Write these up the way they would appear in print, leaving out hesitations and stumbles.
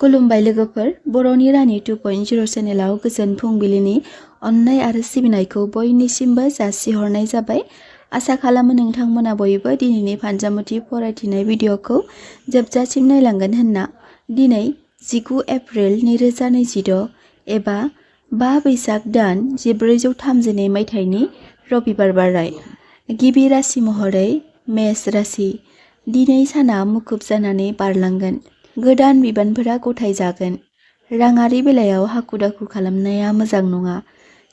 खुलुमबाय लोगोफोर, बर'नि रानि 2.0 चेनेलाव गोजोन फुंबिलिनि अननाय आरो सिबिनायखौ बयनिसिमबो जासिहरनाय जाबाय। आसा खालामो नोंथांमोना बयबो दिनैनि फानजामुथि फरायथिनाय भिडिअखौ जोबजासिम नायलांगोन होनना। दिनै 19 एप्रिल 2026 एबा 5 बैसाग दान 1432 मायथाइनि रबिबार बाराय। गिबि राशि महरै मेष राशि। दिनै साना मुखुब जानानै बारलांगोन। गोदान बिबानफोरा गथायजागोन। राङारि बेलायाव हाखु-दाखु खालामनाया मोजां नङा।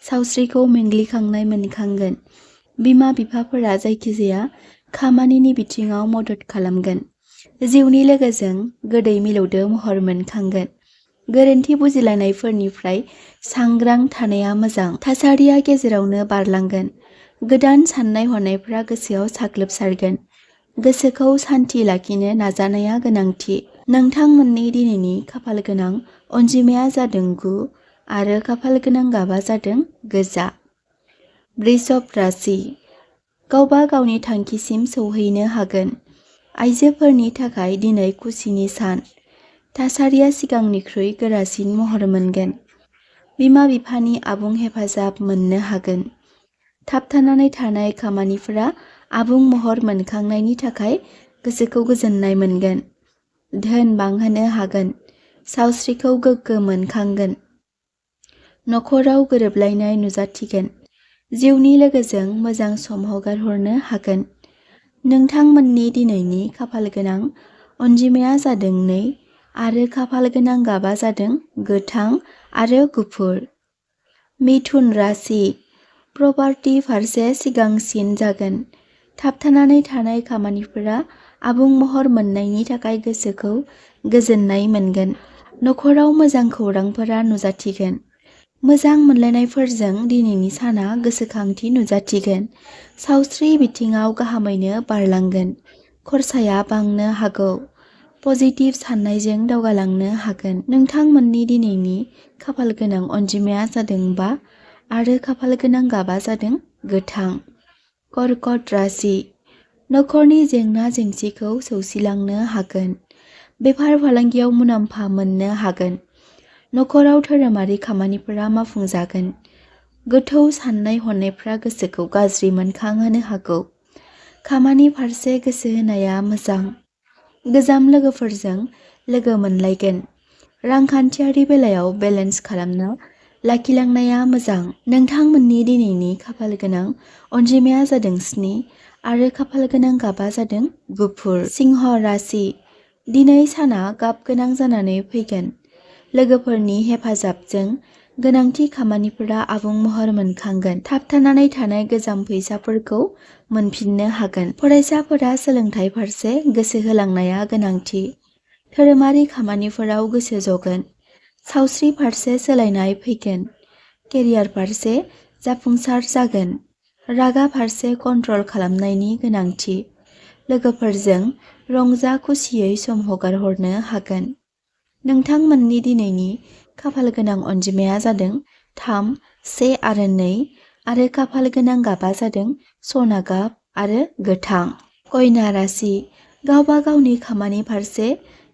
सावस्रिखौ मेंग्लिखांनाय मोनखांगोन। बिमा-बिफाफोरा जायखिजाया खामानिनि बिथिङाव मदद खालामगोन। जिउनि लोगोजों गोदै मिलौदो महर मोनखांगोन। गोरोन्थि बुजिलायनायफोरनिफ्राय सांग्रां थानाया मोजां। थासारिया गेजेरावनो बारलांगोन। गोदान साननाय-हनायफोरा गोसोआव साग्लोबसारगोन। गोसोखौ सान्थि लाखिनो नाजानाया गोनांथि। नोंथांमोननि दिनैनि खाफालगोनां अनजिमाया जादों 9 आरो खाफालगोनां गाबा जादों गोजा। वृषभ राशि। गावबा गावनि थांखिसिम सौहैनो हागोन। आइजोफोरनि थाखाय दिनै खुसिनि सान। थासारिया सिगांनिख्रुइ गोरासिन महर मोनगोन। बिमा-बिफानि आबुं हेफाजाब मोननो हागोन। थाबथानानै थानाय खामानिफोरा आबुं महर मोनखांनायनि थाखाय गोसोखौ गोजोननाय मोनगोन। धोन बांहोनो हागोन। सावस्रिखौ गोग्गो मोनखांगोन। नखराव गोरोबलायनाय नुजाथिगोन। जिउनि लोगोजों मोजां सम हगारहरनो हागोन। नोंथांमोननि दिनैनि खाफालगोनां अनजिमाया जादों 2 आरो खाफालगोनां गाबा जादों गोथां आरो गुफुर। मिथुन राशि। प्रपार्टि फारसे सिगांसिन जागोन। थाबथानानै थानाय खामानिफोरा आबुं महर मोननायनि थाखाय गोसोखौ गोजोननाय मोनगोन। नखराव मोजां खौरांफोरा नुजाथिगोन। मोजां मोनलायनायफोरजों दिनैनि साना गोसोखांथि नुजाथिगोन। सावस्रि बिथिङाव गाहामैनो बारलांगोन। खरसाया बांनो हागौ। पजिटिभ साननायजों दावगालांनो हागोन। नोंथांमोननि दिनैनि खाफालगोनां अनजिमाया जादों 5 आरो खाफालगोनां गाबा जादों गोथां। कर्कट राशि। नखरनि जेंना-जेंसिखौ सौसिलांनो हागोन। बेफार-फालांगियाव मुलाम्फा मोननो हागोन। नखराव धोरोमारि खामानिफोरा मावफुंजागोन। गोथौ साननाय-हनायफ्रा गोसोखौ गाज्रि मोनखांहोनो हागौ। खामानि फारसे गोसो होनाया मोजां। गोजाम लोगोफोरजों लोगो मोनलायगोन। रांखान्थियारि बेलायाव बेलेन्स खालामना लाखिलांनाया मोजां। नोंथांमोननि दिनैनि खाफालगोनां अनजिमाया जादों 7 आरो खाफालगोनां गाबा जादों गुफुर। सिंह राशि। दिनै साना गाबगोनां जानानै फैगोन। लोगोफोरनि हेफाजाबजों गोनांथि खामानिफोरा आबुं महर मोनखांगोन। थाबथानानै थानाय गोजाम फैसाफोरखौ मोनफिननो हागोन। फरायसाफोरा सोलोंथाइ फारसे गोसो होलांनाया गोनांथि। धोरोमारि खामानिफोराव गोसो जगोन। सावस्रि फारसे सोलायनाय फैगोन। केरियार फारसे जाफुंसार जागोन। रागा फारसे कन्ट्रल खालामनायनि गोनांथि। लोगोफोरजों रंजा-खुसियै सम हगारहरनो हागोन। नोंथांमोननि दिनैनि खाफालगोनां अनजिमाया जादों 3, 1 आरो 2 आरो खाफालगोनां गाबा जादों सना गाब आरो गोथां। कन्या राशि। गावबा गावनि खामानि फारसे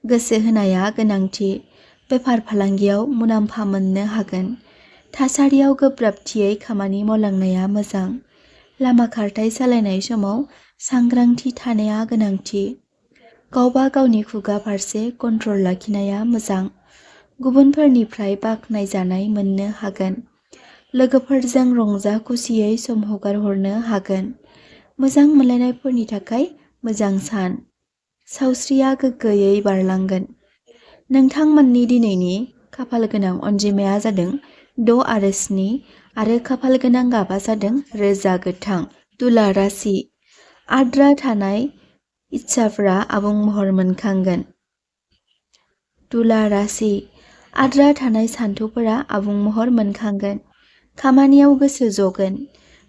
गोसो होनाया गोनांथि। बेफार-फालांगियाव मुलाम्फा मोननो हागोन। थासारियाव गोब्राबथियै खामानि मावलांनाया मोजां। लामा खारथाइ सालायनाय समाव सांग्रांथि थानाया गोनांथि। गावबा गावनि खुगा फारसे कन्ट्रल लाखिनाया मोजां। गुबुनफोरनिफ्राय बाख्नायजानाय मोननो हागोन। लोगोफोरजों रंजा-खुसियै सम हगारहरनो हागोन। मोजां मोनलायनायफोरनि थाखाय मोजां सान। सावस्रिया गोग्गोयै बारलांगोन। नोंथांमोननि दिनैनि खाफालगोनां अनजिमाया जादों 6 आरो 7 आरो खाफालगोनां गाबा जादों रोजा गोथां। तुला राशि। आद्रा थानाय इच्छाफोरा आबुं महर मोनखांगोन। तुला राशि। आद्रा थानाय सानथौफोरा आबुं महर मोनखांगोन। खामानियाव गोसो जगोन।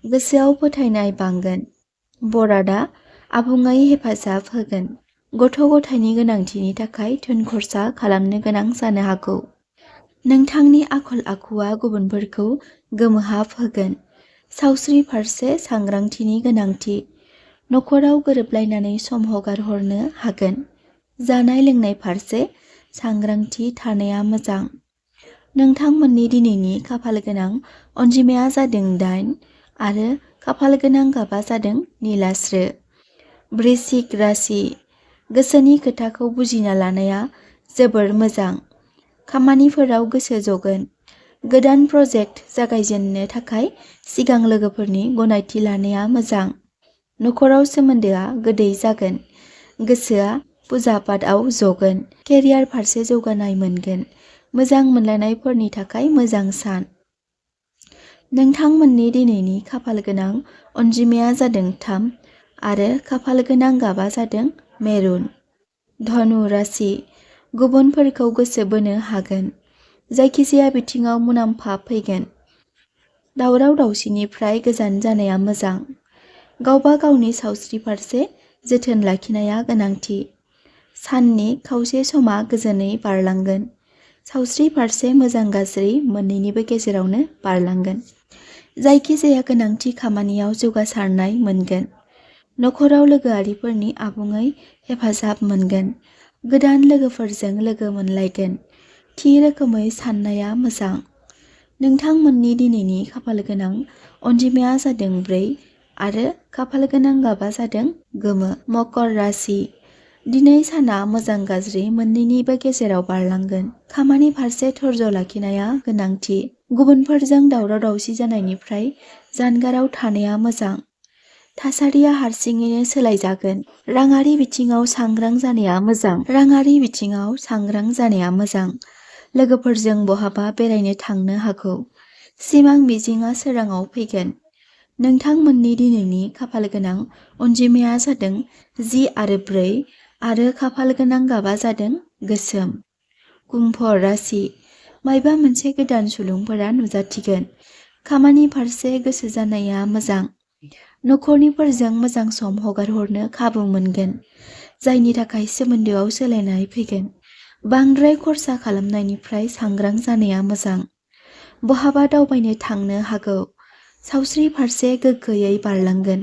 गोसोआव फोथायनाय बांगोन। बरादआ आबुङै हेफाजाब होगोन। गथ'-गथायनि गोनांथिनि थाखाय धोन खरसा खालामनो गोनां जानो हागौ। नोंथांनि आखल-आखुआ गुबुनफोरखौ गोमोहाब होगोन। सावस्रि फारसे सांग्रांथिनि गोनांथि। नखराव गोरोबलायनानै सम हगारहरनो हागोन। जानाय-लोंनाय फारसे सांग्रांथि थानाया मोजां। नोंथांमोननि दिनैनि खाफाल गोनां अनजिमाया जादों 8 आरो खाफाल गोनां गाबा जादों निलास्रो। वृश्चिक राशि। गोसोनि खोथाखौ बुजिना लानाया जोबोर मोजां। खामानिफोराव गोसो जगोन। गोदान प्रजेक्ट जागायजेननो थाखाय सिगां लोगोफोरनि गनायथि लानाया मोजां। नखराव सोमोन्दोआ गोदै जागोन। गोसोआ फुजा पाठआव जगोन। केरियार फारसे जौगानाय मोनगोन। मोजां मोनलायनायफोरनि थाखाय मोजां सान। नोंथांमोननि दिनैनि खाफाल गोनां अनजिमाया जादों 3 आरो खाफाल गोनां गाबा जादों मेरुन। धनु राशि। गुबुनफोरखौ गोसो बोनो हागोन। जायखिजाया बिथिङाव मुलाम्फा फैगोन। दावराव दावसिनिफ्राय गोजान जानाया मोजां। गावबा गावनि सावस्रि फारसे जोथोन लाखिनाया गोनांथि। साननि खावसे समा गोजोनै बारलांगोन। सावस्रि फारसे मोजां गाज्रि मोन्नैनिबो गेजेरावनो बारलांगोन। जायखिजाया गोनांथि खामानियाव जौगासारनाय मोनगोन। नखराव लोगोआरिफोरनि आबुङै हेफाजाब मोनगोन। गोदान लोगोफोरजों लोगो मोनलायगोन। थि रोखोमै साननाया मोजां। नोंथांमोननि दिनैनि खाफाल गोनां अनजिमाया जादों 4 आरो खाफाल गोनां गाबा जादों गोमो। मकर राशि। दिनै साना मोजां गाज्रि मोन्नैनिबो गेजेराव बारलांगोन। खामानि फारसे धैर्य लाखिनाया गोनांथि। गुबुनफोरजों दावराव दावसि जानायनिफ्राय जानगाराव थानाया मोजां। थासारिया हारसिङैनो सोलायजागोन। राङारि बिथिङाव सांग्रां जानाया मोजां। राङारि बिथिङाव सांग्रां जानाया मोजां। लोगोफोरजों बहाबा बेरायनो थांनो हागौ। सिमां मिजिंआ सोराङाव फैगोन। नोंथांमोननि दिनैनि खाफाल गोनां अनजिमाया जादों 10 आरो 4 आरो खाफाल गोनां गाबा जादों गोसोम। कुम्भ राशि। मायबा मोनसे गोदान सुलुंफोरा नुजाथिगोन। खामानि फारसे गोसो जानाया मोजां। नखरनिफोरजों मोजां सम हगारहरनो खाबु मोनगोन। जायनि थाखाय सोमोन्दोआव सोलायनाय फैगोन। बांद्राय खरसा खालामनायनिफ्राय सांग्रां जानाया मोजां। बहाबा दावबायनो थांनो हागौ। सावस्रि फारसे गोग्गोयै बारलांगोन।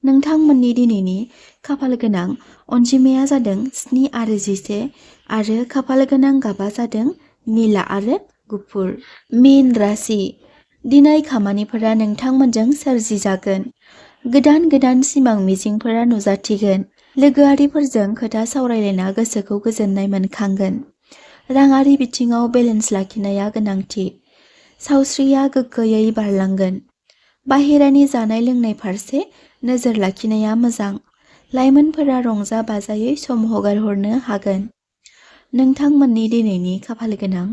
नोंथांमोननि दिनैनि खाफाल गोनां अनजिमाया जादों 7 आरो 11 आरो खाफाल गोनां गाबा जादों निला आरो गुफुर। मीन राशि। दिनै खामानिफोरा नोंथांमोनजों सोरजिजागोन। गोदान गोदान सिमां मिजिंफोरा नुजाथिगोन। लोगोआरिफोरजों खोथा सावरायलायना गोसोखौ गोजोननाय मोनखांगोन। राङारि बिथिङाव बेलेन्स लाखिनाया गोनांथि। सावस्रिया गोग्गोयै बारलांगोन। बाहेरानि जानाय लोंनाय फारसे नोजोर लाखिनाया मोजां। लाइमोनफोरा रंजा बाजायै सम हगारहरनो हागोन। नोंथांमोननि दिनैनि खाफाल गोनां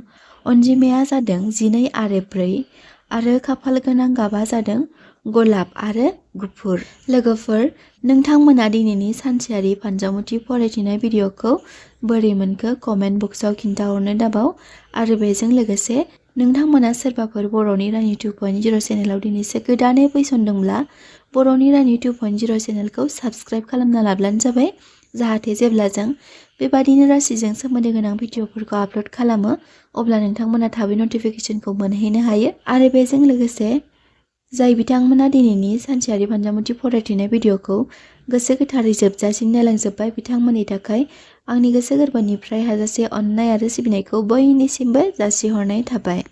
अनजिमाया जादों 12 आरो 4 आरो खाफाल गोनां गाबा जादों गलाब आरो गुफुर। लोगोफोर, नोंथांमोना दिनैनि सानसेयारि फानजामुथि फरायथिनाय भिडिअखौ बोरै मोनखो कमेन्ट बक्सआव खिन्थाहरनो दाबाव आरो बेजों लोगोसे नोंथांमोना सोरबाफोर बर'नि रानि 2.0 चेनेलाव दिनैसो गोदानै फैसनदोंब्ला बर'नि रानि 2.0 चेनेलखौ साबस्क्राइब खालामना लाब्लानो जाबाय। जाहाथे जेब्ला जों बेबादिनो राशिजों सोमोन्दो गोनां भिडिअफोरखौ आपल'ड खालामो अब्ला नोंथांमोना थाबै नटिफिकेसनखौ मोनहैनो हायो। आरो बेजों लोगोसे जाय बिथांमोना दिनैनि सानसेयारि फानजामुथि फरायथिनाय भिडिअखौ गोसो गोथारै जोबजासिम नायलांजोब्बाय बिथांमोननि थाखाय आंनि गोसो गोरबोनिफ्राय हाजासे अननाय आरो सिबिनायखौ बयनिसिमबो जासिहरनाय थाबाय।